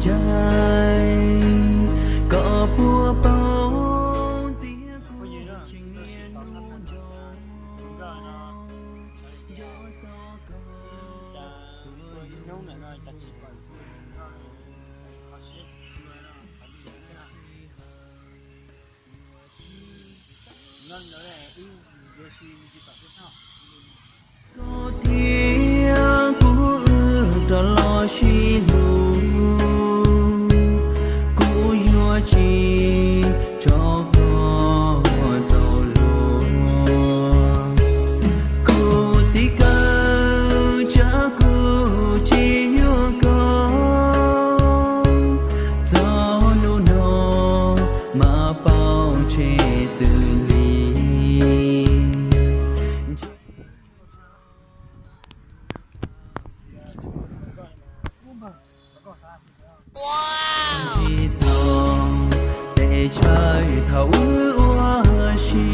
Cai kom puas paub tias kuv tseem niaj hnub nco, nco txog koj. Koj thiab kuv wb rov los sib hlub, kuv yuav tsis tso koj tau luag. Khuv xim kawg tsam kuv tsis yuav koj, txog hnub no mas paub tseg twg li. Ntsis txog tej chaw thaum wb ua si,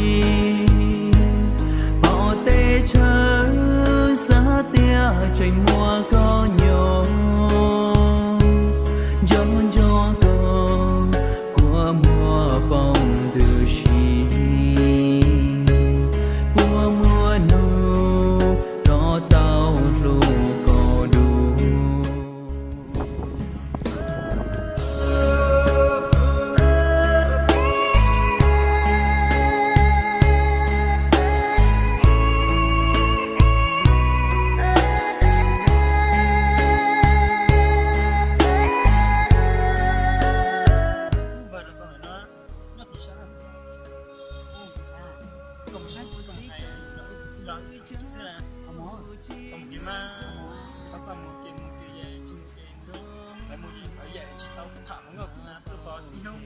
pom tej chaw xav tias tseem muaj koj nyob, nco nco koj kua muag poob ntws si, puas muaj hnub rov tau hlub koj dua. Koj mus kev mas, txhob txaj mus kev, mus kev ces tsis mus kev, lawv mus ces lawv yam tsis tau tham hluas nkauj kiag na, tuaj txog ib hnub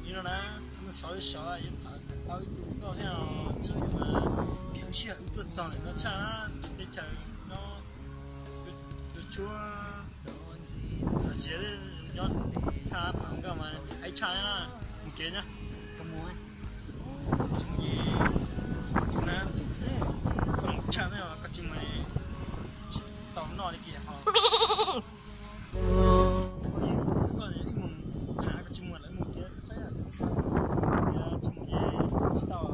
li no na, mus sov li sov, yuav tham tau ib tug nkauj thiab os, tsis kev mas, kev lub sij hawm wb tuaj txog ntawm no tshaj, teb chaws nyob, tuaj tshuab, txhawm siav nyob tshaj, tham hluas nkauj mas haib tshaj thiab na, mus kev na. Tsis mus ces, na, txaj mus tshaj na, koj tsis mus tsis tau noj li kiag ho. Koj ib mus tham koj tsis mus lawv mus kev saib, tsis mus ces tsis tau.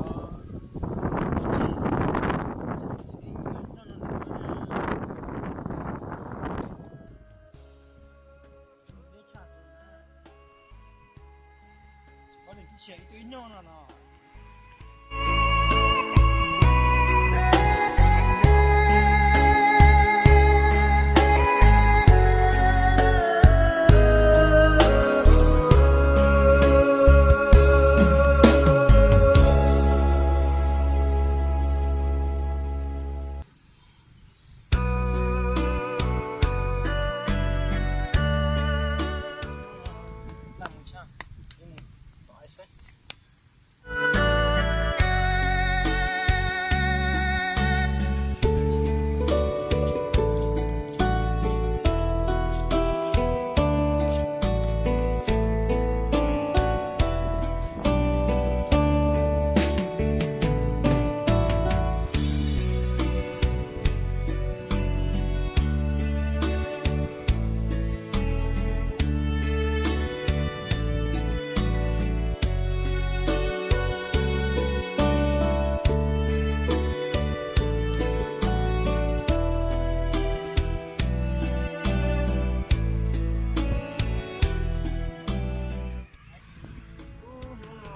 Hnub no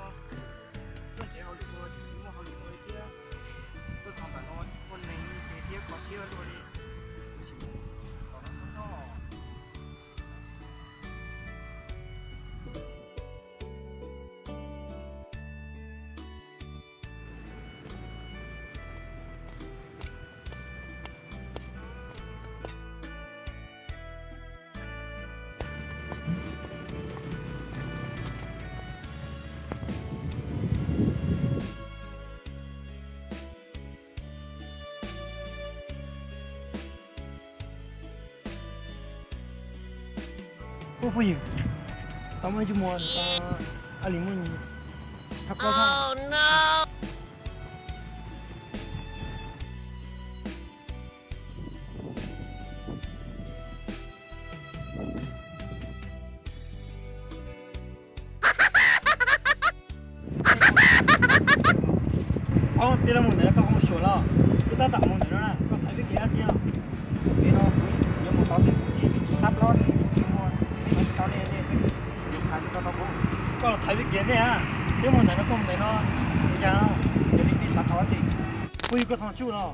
tuaj nrhiav hauj lwm ua tsis muaj hauj lwm ua li thiab, tuaj txog ntawm no tsis muaj neeg ces thiab kho siab ua luaj li. Tab sis tom no txhob txhob. Ub phooj ywg, tau muaj ib tug muam, a li muaj thab plaub thab. Peb los mus ntawm no koj mus xyuas los, peb tab tom mus ntawm no na, koj thaiv peb kev dab tsi os? Peb no kuv yuav mus tau tej kuv tsis tau plaub tsis tsis muaj, tsis tau nej nej hais tsis tau tau kuv. Koj los thaiv peb kev ntej a, peb mus ntawm no koj mus ntawm no, ua cas no? Yog li peb xav tau dab tsi? Phooj ywg koj txhob tsuj los.